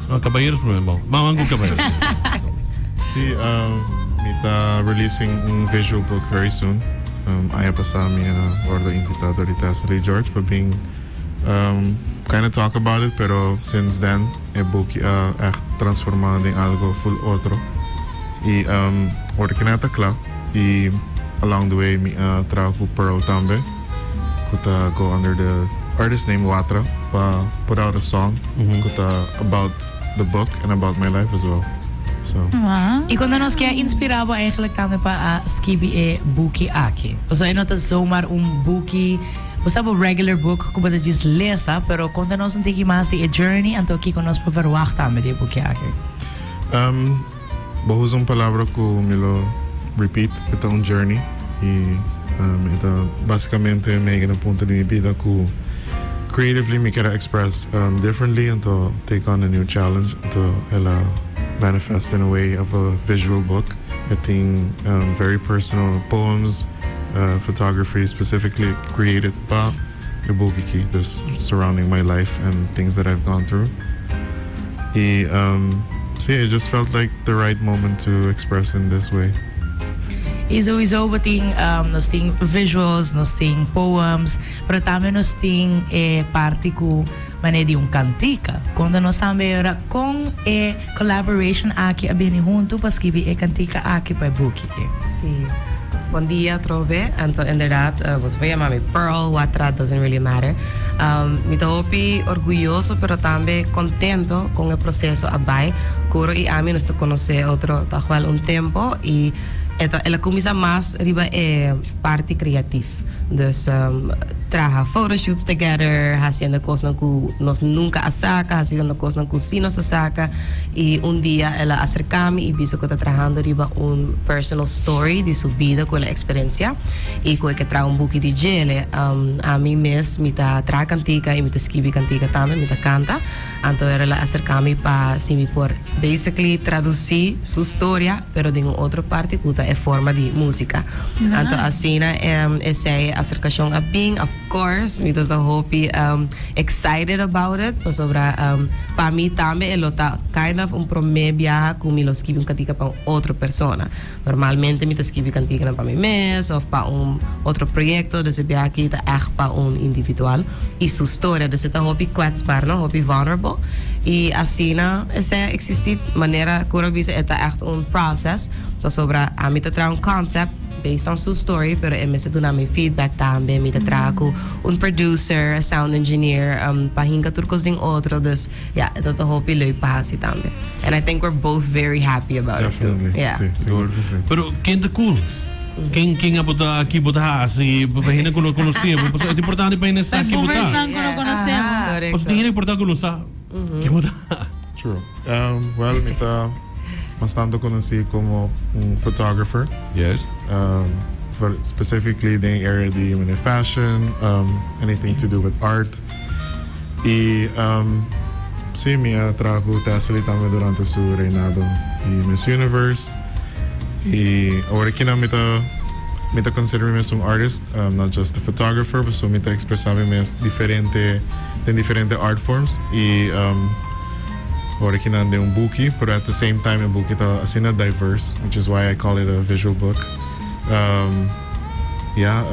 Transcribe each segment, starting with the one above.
No, caballeros prome, bon. Ban cu caballeros. Si, mi ta releasing un visual book very soon. Aña pasa mi a wordo invita door di Tessa Lee George pa bin kinda talk about it, pero since then e buki a echt transforma den algo full otro. Y ora ki nan ta cla y along the way mi a traha cu Pearl tambe, cu ta go under the artist name Watra, pa put out a song cu ta about the book and about my life as well. So. Y cuando nos kier inspira bo eigenlijk tambe pa a skibi e buki aki? Pasobra e no ta zomaar un buki, bo sa bo regular book cu bo ta djis lesa, pero conta nos un tiki mas di e journey anto kico nos por verwacht tambe di e buki aki. Bo usa un palabra cu mi lo repeat, e ta un journey y e ta basicamente mega na punto di mi bida cu creatively mi kier a express differently anto take on a new challenge anto el a manifest in a way of a visual book. E tin very personal poems, photography specifically created pa e book aki, dus surrounding my life and things that I've gone through. Y si, it just felt like the right moment to express in this way. Y sowieso bo tin, nos tin visuals, nos tin poems, pero tambe nos tin e parti cu manera di un cantica. Conta nos tambe ora con e collaboration aki a bini hunto pa scribi e cantica aki pa e buki ki. Si. Bon dia atrobe. Anto inderdaad, boso por yama mi Pearl, Watra, doesn't really matter. Mi ta hopi orguyoso pero tambe contento con e proceso a bay. Curo y ami nos ta conoce otro toch wel un tempo y e ta el a cuminsa mas riba e parti creatief. Dus traha photoshoots together, haciendo cosnan cu nos nunca a saca, haciendo cosnan cu si nos a saca. Y un dia el a acerca mi y bisa cu ta trahando riba un personal story di su bida cu el a experiencia y cu e ke traha un buki di djele. Ami mes mi ta traha cantica y mi ta skibi cantica tambe, mi ta canta. Anto el a acerca mi pa si mi por basically traduci su storia pero den un otro parti cu ta e forma di musica. Anto asina esey acercacion a bin. Of course mi ta ta hopi excited about it pasobra pa mi tambe e lo ta kind of un prome biaha cu mi lo skibi un cantica pa un otro persona. Normalmente mi ta skibi canticanan pa mi mes of pa un otro proyecto, dus e biaha aki ta echt pa un individual y su storia. Dus e ta hopi kwetsbaar, no? Hopi vulnerable. Y asina esey a existi, manera Cura bisa e ta echt un process, pasobra ami ta traha un concept based on su story, pero e mester duna mi feedback tambe. Mi ta traha cu un producer, a sound engineer, pa hinca tur cos den otro, dus. Ya, e ta hopi leuk pa hasi tambe. And I think we're both very happy about it too. Definitely. Yeah. Si, sigur ku si. Pero ken ta cool? Ken ken a bota aki bo ta hasi pa hende ku no konosé bo? Pasobra e ta importante pa hende sa Pa ke bo ta. boomers-nan ku no konosé bo. Korekto. Pasobra tin hende ku por ta ku no sa ke bo ta. True. Well, mi ta mas tanto konosí komo un photographer. Yes. For specifically den area di fashion, anything to do with art. Y si, mi a traha cu Thessaly tambe durante su reinado di Miss Universe. Y awor aki nan mi ta mi ta considera mi mes un artist, not just a photographer, pasobra mi ta expresa mi mes diferente den diferente art forms. Y awor aki nan den un buki, pero at the same time e buki ta asina diverse, which is why I call it a visual book. Ya,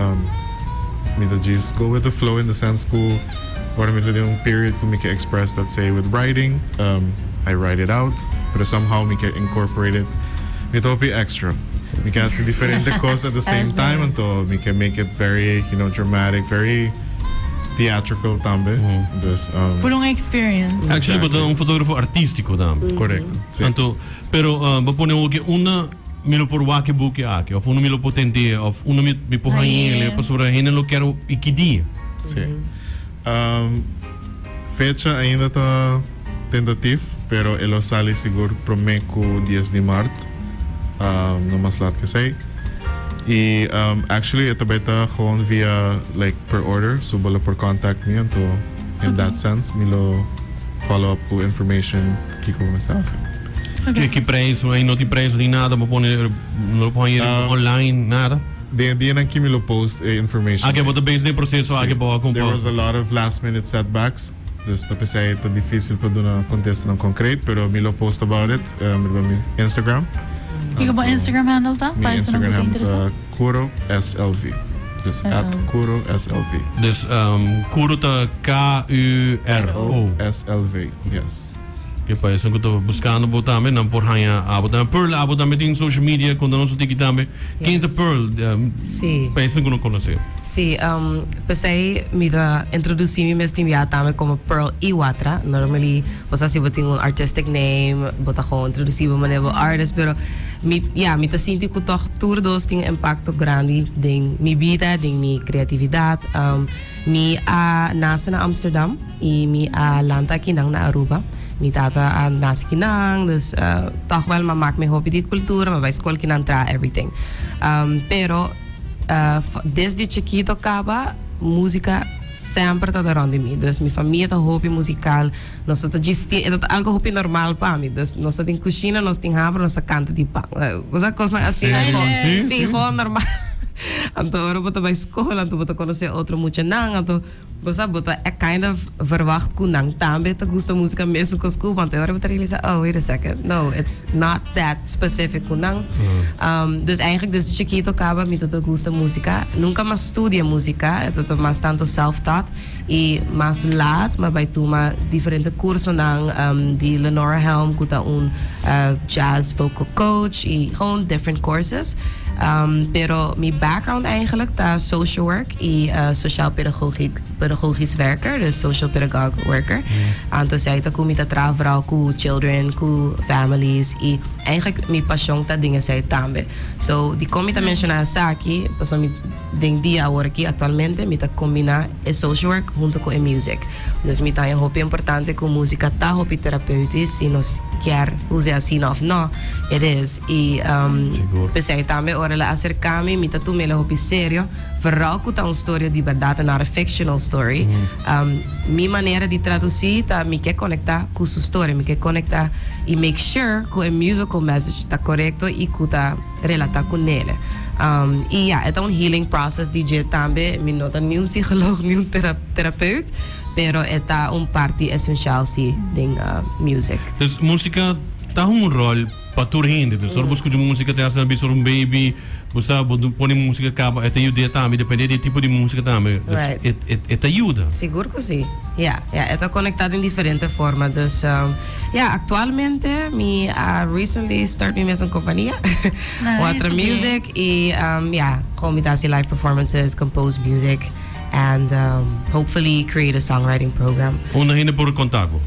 mi ta djis go with the flow in the sense ku ora mi ta den un period ku mi ke express, let's say with writing, I write it out, pero somehow mi ke incorporate it. Mi ta hopi extra. Mi ke hasi diferente kos at the same time, anto mi ke make it very, you know, dramatic, very theatrical tambe. Dus, Full un experience. Actually, bo ta un fotografo artístiko tambe. Korekto, si. Anto, pero bo pone oki unda Mi lo por wak e buki aki, of unda mi lo por tend'é, of unda mi mi por hañ'é, pasobra hende lo kier i ki dia. Sí. Fecha ainda ta tentatif, pero e lo sali sigur promé ku dies di mart, no mas lat k'esei. I actually e ta bai ta gewoon via like per order, so bo lo por contact mi, anto in that sense mi lo follow up ku information kiko bo mester hasi. Ki ki prijs? Ai no tin prijs ni nada, bo pone no lo por haña online nada. Den e dianan ki mi lo post e information. Ake bo ta bezig den e proceso ake bo a There was a lot of last minute setbacks. Dus ta p'esei ta dificil pa duna contestanan concreet, pero mi lo post about it riba mi Instagram. Kiko bo Instagram handle ta? Mi Pa esnan Instagram ku ta handle interesa. ta Kuro SLV. Dus at Kuro SLV. Dus Kuro ta K-U-R-O. SLV, yes. Ke pa esun ku ta buskando bo tambe nan por haña abo tambe. Pearl abo tambe tin social media konta nos un tiki tambe. Ken ta Pearl? Sí. Pa esun ku no konosé. Sí, p'esei mi ta introdusí mi mes tin bia tambe komo Pearl y Watra. Normally bo sa si bo tin un artistic name bo ta gewoon introdusí bo manera bo artist pero mi ya mi ta sinti ku tòg tur dos tin un impakto grandi den mi bida, den mi kreatividat. Mi a nase na Amsterdam y mi a lanta akinan na Aruba. Mi tata a nase kinan, dus toch wel m'a mak mi hopi di cultura, m'a bai school kinan tra everything. Pero desde chikito caba musica semper ta rond di mi. Dus mi famia ta hopi musical, nos ta djis tin, e ta algo hopi normal pa mi. Dus nos ta den cushina, nos tin hamber, nos ta canta di pan. Bo cosnan asina, si, gewoon normal. Anto ora bo ta bai skol, anto bo ta konosé otro muchanan, anto bo sa bo ta kind of verwacht ku nan tambe ta gusta músika mesun kos ku bo, anto e ora bo ta realisa, oh wait a second, no, it's not that specific ku nan. Dus eigenlijk desde chikito kaba mi ta gusta músika, nunka m'a studia músika, e ta mas tanto self taught i mas laat m'a bai tuma diferente kursonan di Lenora Helm ku ta un jazz vocal coach i gewoon different courses. Pero mi background eigenlijk ta social work y sociaal pedagogiek, pedagogisch werker, dus social pedagogue worker. Anto esei ta ku mi ta traha vooral ku children, ku families y eigenlijk mi pasion ta den esei tambe. So dikon mi ta menciona esaki, pasobra mi den dia aworaki actualmente mi ta combina e social work hunto ku e music. Dus mi ta haña hopi importante ku musica ta hopi terapeutisch, si nos kier usa asina of no, it is. I p'esei tambe ora el a aserká mi, mi ta tuma el hopi serio, vooral ku ta un storia di bèrdat en not a fictional story. Mi manera di tradusí ta mi ke konektá ku su storia, mi ke konektá i make sure ku e musical message ta korekto i ku ta relatá ku nele. I ya, e ta un healing process di dje tambe, mi no ta ni un psicoloog ni un terapeut, pero e ta un parti esenshal si den music. Dus músika ta un ròl Pa tur hende. Dus ora bo scucha musica te haci bisa ora un baby, bo sa bo pone musica caba e ta yuda tambe, depende di e tipo di musica tambe. Dus e e e ta yuda. Sigur cu si. Ja, ja, e ta conecta den diferente forma. Dus ja, actualmente mi a recently start mi mes un compania, Watra Music, y ja, gewoon mi ta haci live performances, compose music, and hopefully create a songwriting program. Unda hende por contact bo?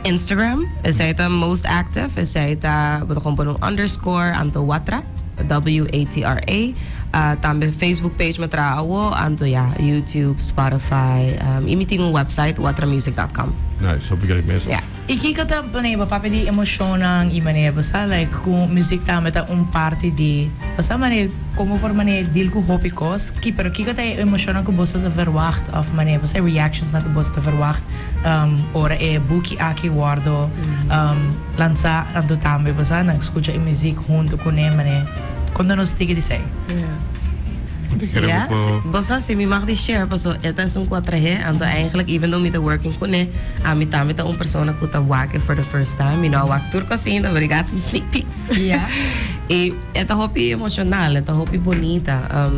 Instagram, esei ta most active, esei ta bo ta kon pone un underscore anto Watra, W-A-T-R-A. Tambe Facebook page mi a traha awo, anto ya, YouTube, Spotify, i mi tin un website watramusic dot com. Nice, hopi great mes. Ya. I kiko ta pone bo papia di emoshonnan i manera bo sa like ku muzik tambe ta un parti di bo sa manera komo por manera deal ku hopi kos ki pero kiko ta e emoshonnan ku boso ta verwacht òf manera bo sa e reactionsnan ku boso ta verwacht Ora e buki aki wordo lansa anto tambe bo sa nan skucha e muziek hunto kuné mané konta nos tiki di esei. Ja, bo sa si mi mag di share paso e ta esun ku a trahe anto eigenlijk even though mi ta working kuné ami tambe ta un persona ku ta wak e for the first time mi no a wak tur kos ainda but I got some sneak peeks i e ta hopi emoshonal e ta hopi bonita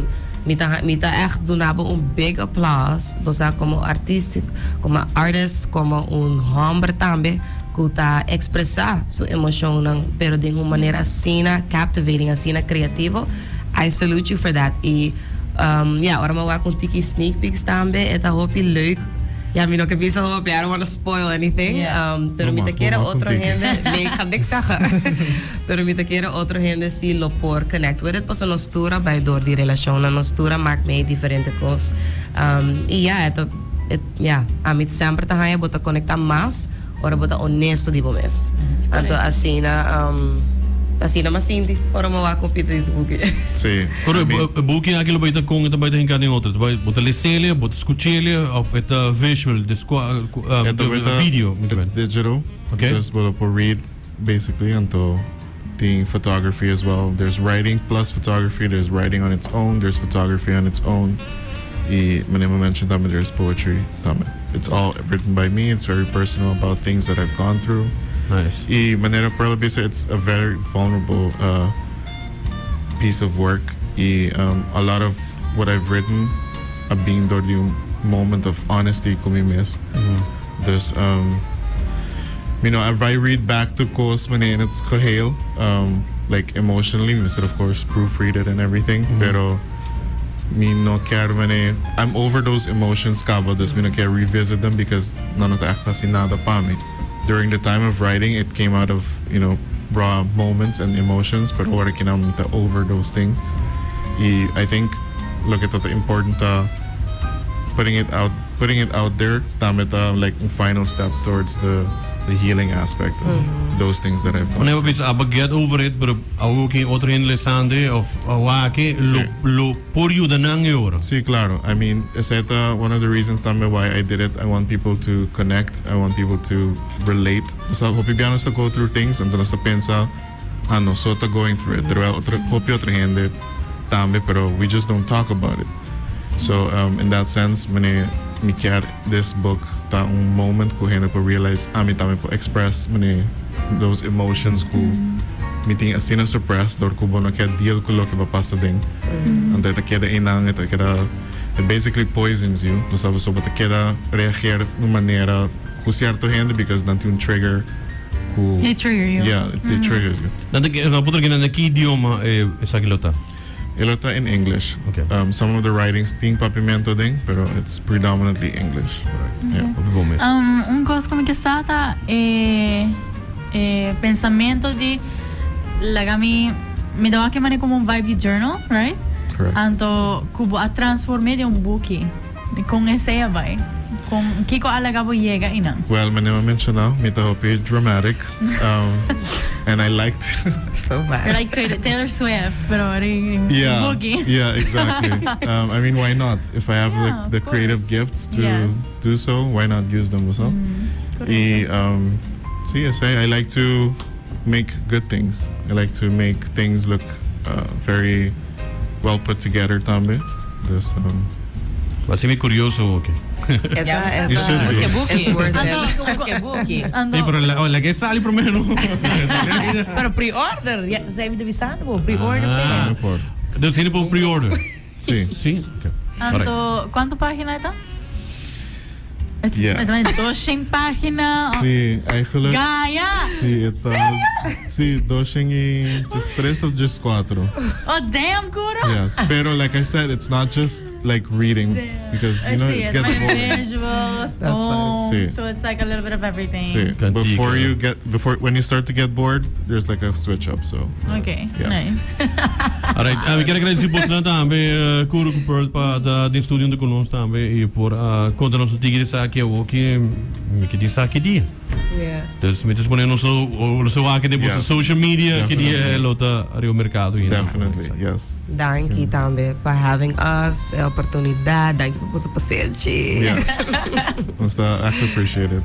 mi ta mi ta echt duna bo un big applause. Bo sa komo artist, komo artist, komo un hòmber tambe ku ta ekspresá su emoshonnan pero den un manera asina captivating, asina kreativo, I salute you for that. I ya, ora mi a wak un tiki sneak peeks tambe e ta hopi leuk. Ya mi no ke bisa hopi, I don't wanna spoil anything, pero mi ta kere otro hende, nee ik ga niks zeggen, pero mi ta kere otro hende si lo por connect with it pasobra nos tur a bai dor di relashonnan, nos tur a mak mee diferente kos. I ya, e ta, e, ya, ami semper ta haña bo ta konektá mas ora bo ta honesto di bo mes. Anto asina, asina m'a sinti ora m'a wak un pita di su buki. Sí. Pero e buki aki lo bai ta kon e ta bai ta hinká den otro? Ta bai, bo ta les'é, bo ta skuch'é òf e ta visual, dus kua, E ta bai ta, video? It's digital. Okay. Dus bo lo por read basically, anto. Tin photography as well. There's writing plus photography, there's writing on its own, there's photography on its own. Y manera mi a mention tambe there is poetry tambe. It's all written by me, it's very personal about things that I've gone through. Nice. Y manera Pearl a bisa it's a very vulnerable uh, piece of work y um, a lot of what I've written a bin door di un moment of honesty cu mi mes. Dus um, you know, if I read back to cos manera in het geheel, um, like emotionally, mi mester of course proofread it and everything, pero mi no kier manera, I'm over those emotions caba, dus mi no kier revisit them because nan no ta echt haci nada pa mi. During the time of writing, it came out of, you know, raw moments and emotions, pero ora ki nan mi ta over those things. Y I think loke ta ta important ta putting it out putting it out there tambe ta like un final step towards the the healing aspect of those things that I've gone Wanneer we bisa aba get over it, pero awo ki otro hende lesande of awake lo Sí. lo por yuda nan e ora. Sí, claro. I mean, esey ta one of the reasons tambe why I did it. I want people to connect. I want people to relate. Osea, hopi bia nos ta go through things, anto nos ta pensa, ah, nos so ta going through it. Terwijl otro, hopi otro hende tambe, pero we just don't talk about it. So, um, in that sense, mane mi kier this book ta un moment ku hende por realize, ah, mi tambe por express mane those emotions ku mi tin asina suppressed dor ku bo no kier deal ku loke bo pasa den. Anto e ta keda einan, e ta keda, it basically poisons you. Bo sa, so bo ta keda reageer un manera ku cierto hende because nan tin un trigger ku. They trigger you. Yeah, they trigger you. Nan ta, nan por trigger nan na ki idioma e esaki lo ta? E lo ta in English. Okay. Um, some of the writings tin papiamento den, pero it's predominantly English. Yeah. Hopi bon mes. Um, un kos ku mi ke sa ta e e pensamento di laga mi mi ta wak e manera komo un vibe di journal, right? Correct. Anto ku bo a transform'é den un buki. Kon esei a bai? Kon kiko a laga bo yega einan? Well, manera mi a menshona, mi ta hopi dramatic, um, and I liked So bad. You're like Taylor Swift, pero rin Yeah, buki. yeah, exactly. Um, I mean, why not? If I have Yeah, the, the of creative course. gifts to Yes. do so, why not use them as well? Correcto. Y, um, sí, esei, I like to make good things. I like to make things look uh, very well put together tambe. Dus, um, Así mi curioso oke. Eta, eta, You should be. Busque buki. It's worth it. Anto, busque buki. Anto, Sí, pero la, oh, la que sali primero no. Pero pre-order, ya, zij mi te bisando bo, pre-order Ah. pe. no por. Dus hende por pre-order. Sí. Sí? Okay. anto, ¿cuánto página eta? Es Yes. Doshen página. Sí, eigenlijk. Gaia! Sí, het ta. Sí, doshen y just tres of just cuatro. Oh, damn, Curo! Yes, pero like I said, it's not just like reading because you know I see it it. gets My boring. visuals, That's poems, funny. Sí. so it's like a little bit of everything. Sí, Cantica. before you get before when you start to get bored, there's like a switch up. So Okay, Yeah. nice. Alright, ah, mi kier agradeci bosnan tambe, eh, Curo cu Pearl, pa ta den studio hunto cu nos tambe y por a conta nos un tiki di esaki awo ki mi ke tin esaki dia. Yeah. Dus mi ta supone nos lo nos lo wak den boso Yes. social media ki dia Definitely. lo ta ariba mercado y definitely, yes. Danki tambe pa having us, e oportunidad. Danki pa boso pasenshi. Yes. Nos ta echt appreciate it.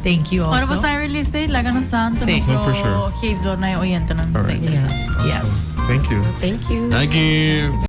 Thank you Ora also. bo sa release date, laga nos sa, anto Sí. nos No, for lo sure. geef door na e oyentenan. All right. Thank you. Yes. Thank you. Thank you. Danki.